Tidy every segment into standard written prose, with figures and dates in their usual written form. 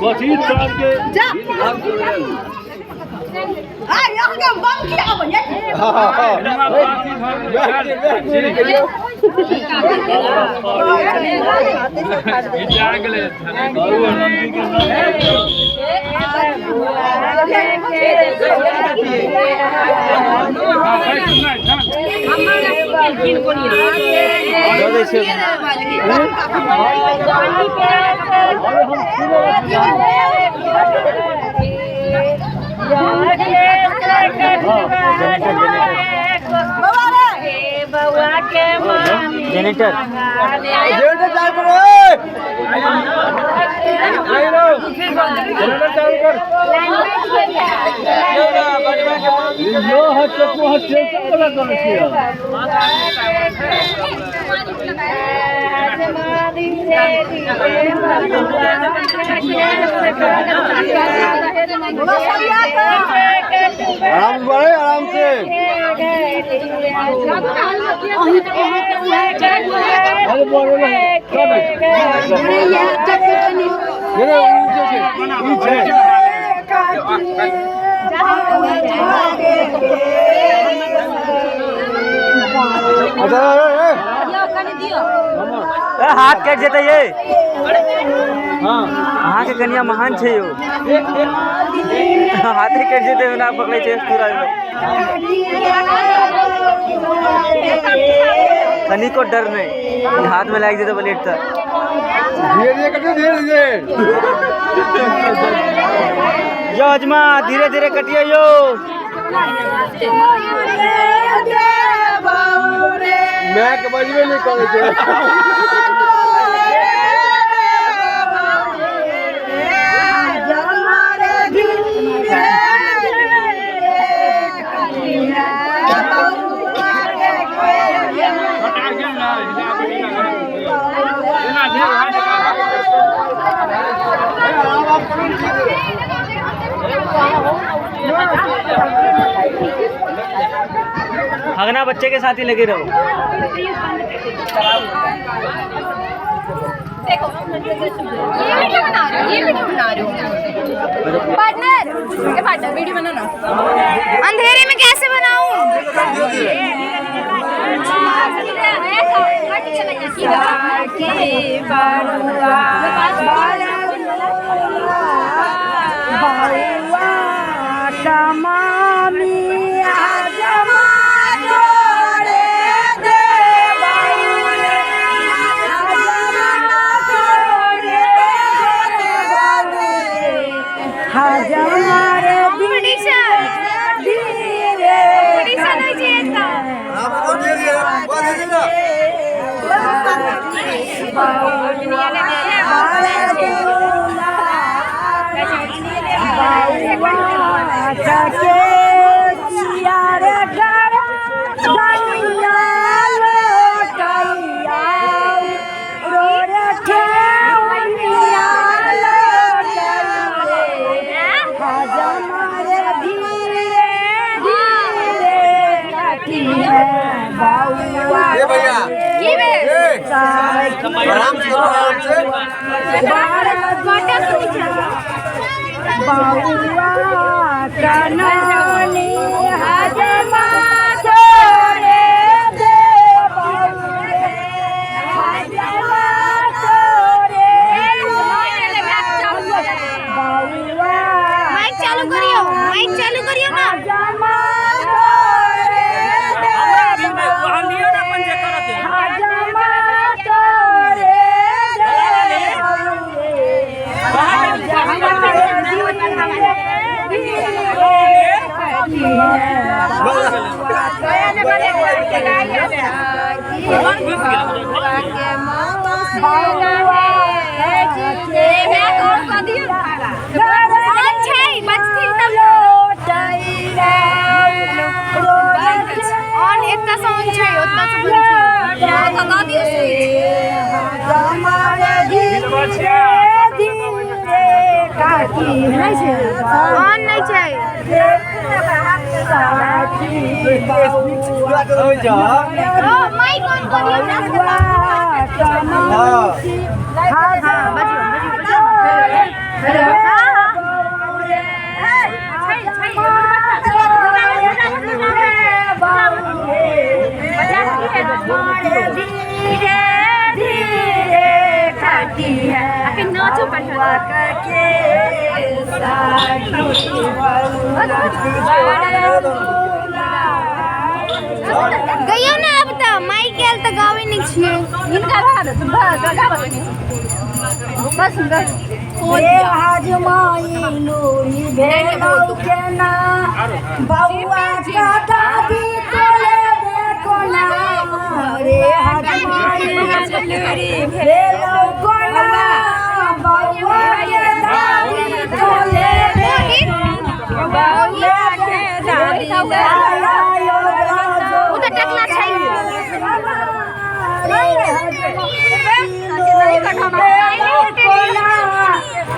कथी तार के जा आ यहाँ के बम की आबै जनरेटर जनरेटर चालू करो जनरेटर चालू कर। यो ह चक्कू ह टेंशन वाला करै छियै। आराम से बढ़े, आराम से। अरे बोलो ना ये रे, ऊ जे छै, ई छै। अच्छा ए, ए, ए हाथ कटि जेतै ये। हां अहाँके कनिया महान छै यौ, हाथे कटि जेतै ओना पकड़ै छै पूरा। कनिको डर नहि, हाथ में लागि जेतै ब्लेड तऽ। धीरे धीरे कटियो, धीरे धीरे। यो अजमा धीरे धीरे कटियो यो। मैं के बजबे नहीं करै छै। हगना बच्चे के साथ ही लगे रहो। देखो ये वीडियो बना रहे हो, ये वीडियो बना रहे हो पार्टनर, ये पार्टनर वीडियो बना ना। अंधेरे में कैसे बनाऊं? ए भैया, आराम से करो, आराम से। माइक चालू करियो, माइक चालू करियो ना। ऑन नहीं छै। माइक ऑन करियो। हाँ। हां, बजियो बजियो। हां, धीरे धीरे खाती है नाचो। के गइयो ने आब तऽ माइक आयल तऽ गाबै नहि छियै। हिनका बस बस। हे हजमाई लोरी भेलौ केना, बौआ का दादी तोले कोना रे। हजमाई लोरी भेलौ कोना, बौआ के दादी तोले, बौआ के दादी। ओ तऽ टकला छै।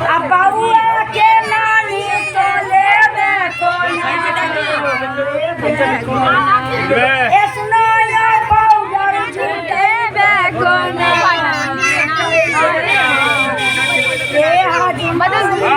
आ बौआ के नानी तोले कोना।